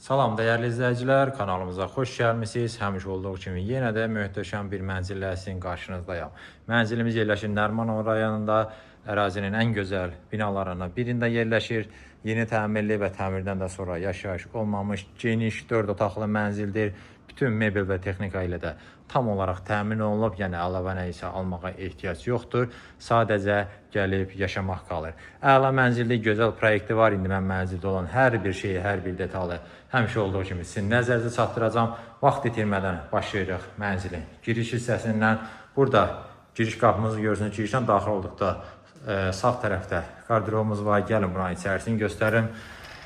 Salam dəyərli izləyicilər, kanalımıza xoş gəlmisiniz. Həmişə olduğu kimi yenə də möhtəşəm bir mənzillə sizin qarşınızdayam. Mənzilimiz yerləşir Nərimanov rayonunda, ərazinin ən gözəl binalarından birində yerləşir. Yeni təmirli və təmirdən də sonra yaşayış olmamış geniş 4 otaqlı mənzildir. Bütün mebel və texnika ilə də tam olaraq təmin olunub, yəni əlavə nə isə almağa ehtiyac yoxdur. Sadəcə gəlib yaşamaq qalır. Əla mənzilli, gözəl proyekti var. İndi mən mənzildə olan hər bir şeyi, hər bir detalı həmişə olduğu kimi sizin nəzərinizə çatdıracağam. Vaxt itirmədən başlayırıq mənzilin giriş hissəsindən. Burada giriş qapımızı görürsünüz. Girişdən daxil olduqda sağ tərəfdə qarderobumuz var. Gəlin buranın içərisini göstərim.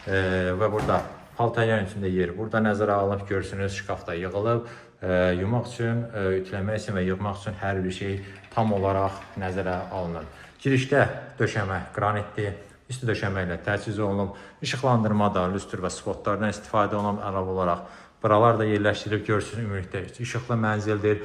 Və burada paltaryan üçün də yer burada nəzərə alınıb, görürsünüz, şkafda yığılıb. Yumaq üçün, ütüləmək üçün və yığmaq üçün hər bir şey tam olaraq nəzərə alınır. Girişdə döşəmə qranitdir, üstü döşəmə ilə təchiz olunub. İşıqlandırma da lüstr və spotlardan istifadə olunub əlavə olaraq. Buralar da yerləşdirilib, görürsünüz, ümumilikdə işıqlı mənzildir.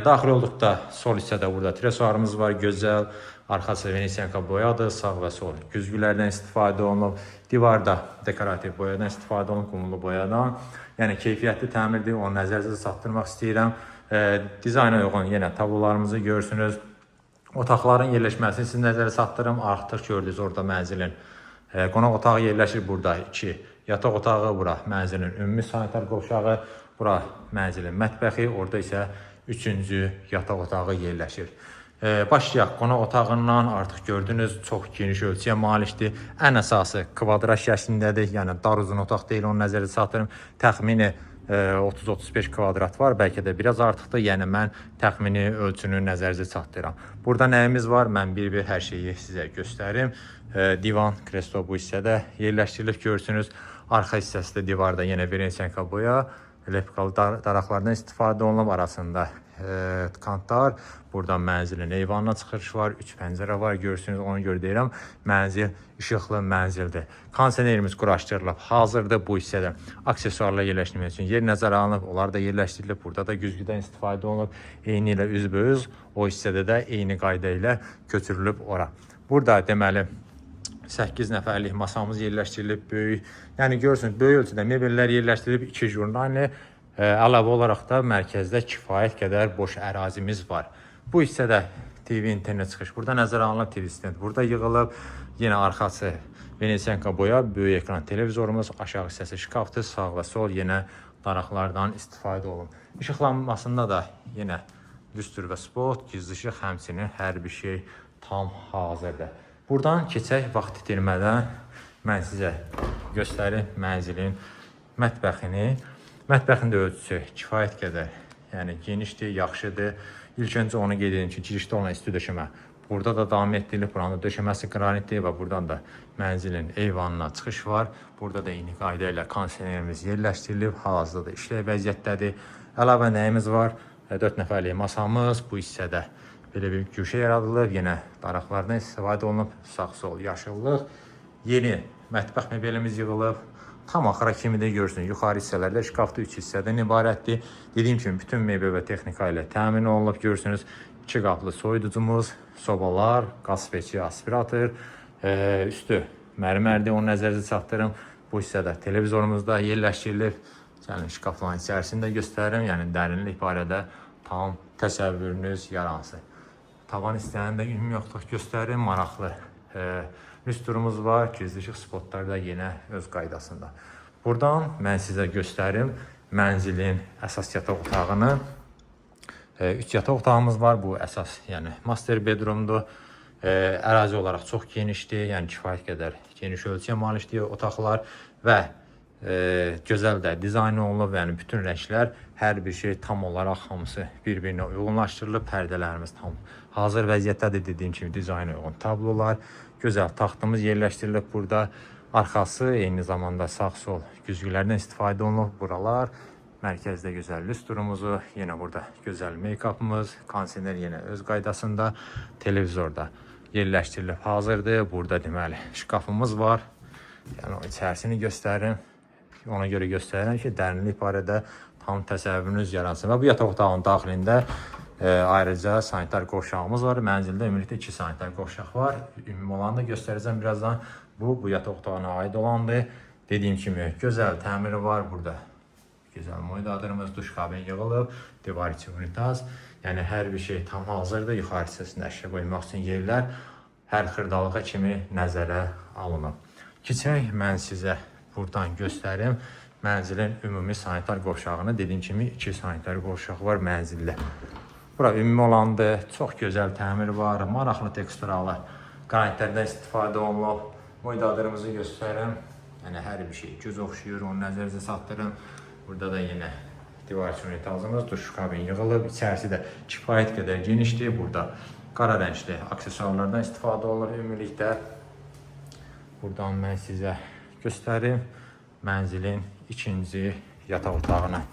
Daxil olduqda sol hissədə burada tresuarımız var, gözəl. Arxası venesiyanka boyadır, sağ və sol güzgülərdən istifadə olunub. Divarda dekorativ boyadan istifadə olunub, qumlu boyadan. Yəni keyfiyyətli təmirdir, onu nəzərinizə çatdırmaq istəyirəm. Dizayna uyğun yenə tablolarımızı görürsünüz. Otaqların yerləşməsini sizin nəzərə çatdırım. Artıq gördünüz orada mənzilin qonaq otağı yerləşir burada. 2 yataq otağı, bura mənzilin ümumi sanitar qovşağı, bura mənzilin mətbəxi, orada isə 3-cü yataq otağı yerləşir. Başlayaq qonaq otağından. Artıq gördünüz, çox geniş ölçüyə malikdir. Ən əsası kvadrat şəklindədir. Yəni dar uzun otaq deyil, onu nəzərə çatdırım. Təxmini 30-35 kvadrat var, bəlkə də biraz artıqdır. Yəni mən təxmini ölçünü nəzərinizə çatdırıram. Burada nəyimiz var? Mən bir-bir hər şeyi sizə göstərim. Divan, kreslo bu hissədə yerləşdirilib, görürsünüz. Arxa hissəsi də divarda yenə venesiyanka boya, lepkalı daraqlardan istifadə olunub, arasında kantar. Buradan mənzilin eyvanına çıxış var, 3 pəncərə var, görürsünüz, ona görə deyirəm, mənzil işıqlı mənzildir. Kondisionerimiz quraşdırılıb, hazırdır. Bu hissədə aksesuarlar yerləşdirmək üçün yer nəzərə alınıb, onlar da yerləşdirilib. Burada da güzgüdən istifadə olunub, eyni ilə üzbəüz o hissədə də eyni qayda ilə köçürülüb ora. Burada deməli 8 nəfərlik masamız yerləşdirilib, böyük. Yəni görürsünüz, böyük ölçüdə mebellər yerləşdirilib, 2 jurnalni, əlavə olaraq da mərkəzdə kifayət qədər boş ərazimiz var. Bu hissədə TV internet çıxış burada nəzərə alınıb, TV stand burada yığılıb. Yenə arxası venesiyanka boya, böyük ekran televizorumuz, aşağı hissəsi şkafdır, sağ və sol yenə daraqlardan istifadə olunub. İşıqlanmasında da yenə lüstr və spot, gizli işıq, həmçinin hər bir şey tam hazırdır. Buradan keçək, vaxt itirmədən mən sizə göstərim mənzilin mətbəxini. Mətbəxin də ölçüsü kifayət qədər, yəni genişdir, yaxşıdır. İlk öncə onu qeyd edim ki, girişdə olan isti döşəmə burada da davam etdirilib. Buranın da döşəməsi qranitdir və buradan da mənzilin eyvanına çıxış var. Burada da eyni qayda ilə kondisionerimiz yerləşdirilib, hal-hazırda da işlək vəziyyətdədir. Əlavə nəyimiz var? 4 nəfərlik masamız bu hissədə belə bir güşə yaradılıb, yenə daraqlardan istifadə olunub, sağ-sol yaşıllıq. Yeni mətbəx mebelimiz yığılıb. Tam axıra kimi də görürsünüz. Yuxarı hissələrdə şkafda 3 hissədən ibarətdir. Dediyim kimi bütün mebel və texnika ilə təmin olunub. Görürsünüz, 2 qaplı soyuducumuz, sobalar, qaz peçi, aspirator, üstü mərmərdir, onu nəzərinizə çatdırım. Bu hissədə televizorumuz da yerləşdirilib. Gəlin şkafların içərisini də göstərim. Yəni dərinlik barədə tam təsəvvürünüz yaransın. Tavan hissəni də ümumi olaraq göstərim. Maraqlı lüstrumuz var. Gizli işıq spotlar da yenə öz qaydasında. Buradan mən sizə göstərim mənzilin əsas yataq otağını. 3 yataq otağımız var. Bu əsas, yəni master bedroomdur. Ərazi olaraq çox genişdir. Yəni kifayət qədər geniş ölçüyə malikdir otaqlar və gözəl də dizayn olunub. Yəni bütün rənglər, hər bir şey tam olaraq hamısı bir-birinə uyğunlaşdırılıb. Pərdələrimiz tam hazır vəziyyətdədir. Dediyim kimi dizayna uyğun tablolar, gözəl taxtımız yerləşdirilib burada. Arxası eyni zamanda sağ-sol güzgülərdən istifadə olunub. Buralar mərkəzdə gözəl lüstrumuzu, yenə burada gözəl make-upımız, kondisioner yenə öz qaydasında, televizorda yerləşdirilib hazırdır. Burada deməli şkafımız var. Yəni o içərisini göstərim. Ona görə göstərirəm ki, dərinlik barədə tam təsəvvürünüz yaransın. Və bu yataq otağının daxilində ayrıca sanitar qovşağımız var. Mənzildə ümumilikdə 2 sanitar qovşaq var. Ümumi olanı da göstərəcəm birazdan. Bu yataq otağına aid olandır. Dediyim kimi gözəl təmiri var burada. Gözəl moydadırımız, duş kabin yığılıb, divar içi unitaz. Yəni hər bir şey tam hazırdır. Yuxarı hissəsində əşya qoymaq üçün yerlər hər xırdalığa kimi nəzərə alınıb. Keçək mən sizə buradan göstərim mənzilin ümumi sanitar qovşağını. Dediyim kimi 2 sanitar qovşağı var mənzildə. Bura ümumi olandır. Çox gözəl təmir var. Maraqlı teksturalı qranitlərdən istifadə olunub. Moydadırımızı göstərim. Yəni hər bir şey göz oxşayır, onu nəzərinizə çatdırın. Burada da yenə divar üçün unitazımız, duş kabin yığılıb. İçərisi də kifayət qədər genişdir. Burada qara rəngli aksesuarlardan istifadə olunur ümumilikdə. Buradan mən sizə göstərim mənzilin ikinci yataq otağını.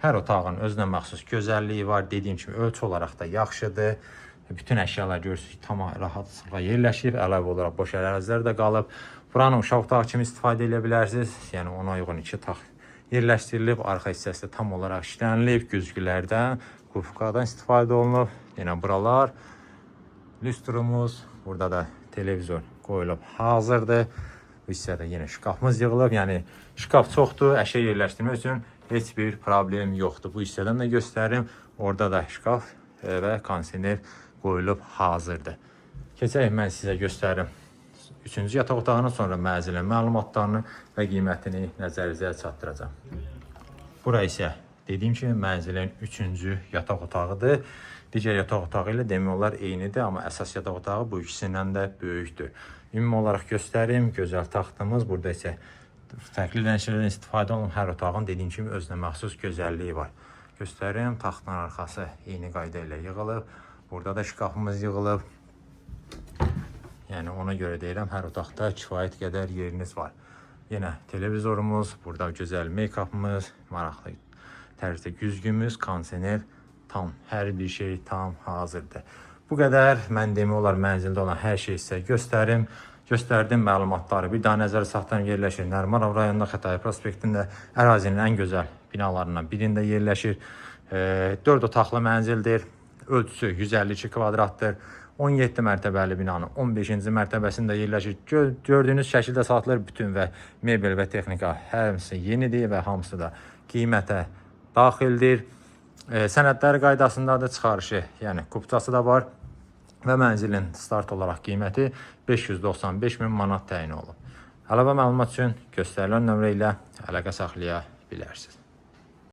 Hər otağın özünə məxsus gözəlliyi var. Dediyim kimi ölçü olaraq da yaxşıdır. Bütün əşyalar görürsünüz ki, tam rahatlıqla yerləşib. Əlavə olaraq boş ərazilər də qalıb. Buranı uşaq otağı kimi istifadə edə bilərsiniz. Yəni ona uyğun iki taxt yerləşdirilib. Arxa hissəsi də tam olaraq işlənilib. Güzgülərdən, qufqadan istifadə olunub. Yenə buralar lüstrumuz, burada da televizor qoyulub hazırdır. Bu hissədə yenə şkafımız yığılıb. Yəni şkaf çoxdur, əşya yerləşdirmək üçün heç bir problem yoxdur. Bu hissədən də göstərim. Orada da şkaf və kondisioner qoyulub hazırdır. Keçək mən sizə göstərim. Üçüncü yataq otağını, sonra mənzilin məlumatlarını və qiymətini nəzərinizə çatdıracağam. Bura isə dediyim kimi mənzilin üçüncü yataq otağıdır. Digər yataq otağı ilə demək olar eynidir, amma əsas yataq otağı bu ikisindən də böyükdür. Ümumi olaraq göstərim, gözəl taxtımız. Burada isə fərqli rənglərdən istifadə olunub. Hər otağın dediyim kimi özünə məxsus gözəlliyi var. Göstərim, taxtın arxası eyni qayda ilə yığılıb. Burada da şkafımız yığılıb. Yəni ona görə deyirəm, hər otaqda kifayət qədər yeriniz var. Yenə televizorumuz, burada gözəl make-upımız, maraqlı tərzdə güzgümüz, kondisioner tam, hər bir şey tam hazırdır. Bu qədər mən demək olar mənzildə olan hər şeyi sizə göstərim. Göstərdim məlumatları. Bir daha nəzərə saxlayın, yerləşir Nərimanov rayonunda Xətai prospektində ərazinin ən gözəl binalarından birində yerləşir. 4 otaqlı mənzildir. Ölçüsü 152 kvadratdır. 17 mərtəbəli binanın 15-ci mərtəbəsində yerləşir. Gördüyünüz şəkildə satılır bütün və mebel və texnika hamısı yenidir və hamısı da qiymətə daxildir. Sənədlər qaydasındadır, çıxarışı, yəni kupçası da var və mənzilin start olaraq qiyməti 595 min manat təyin olunub. Əlavə məlumat üçün göstərilən nömrə ilə əlaqə saxlaya bilərsiniz.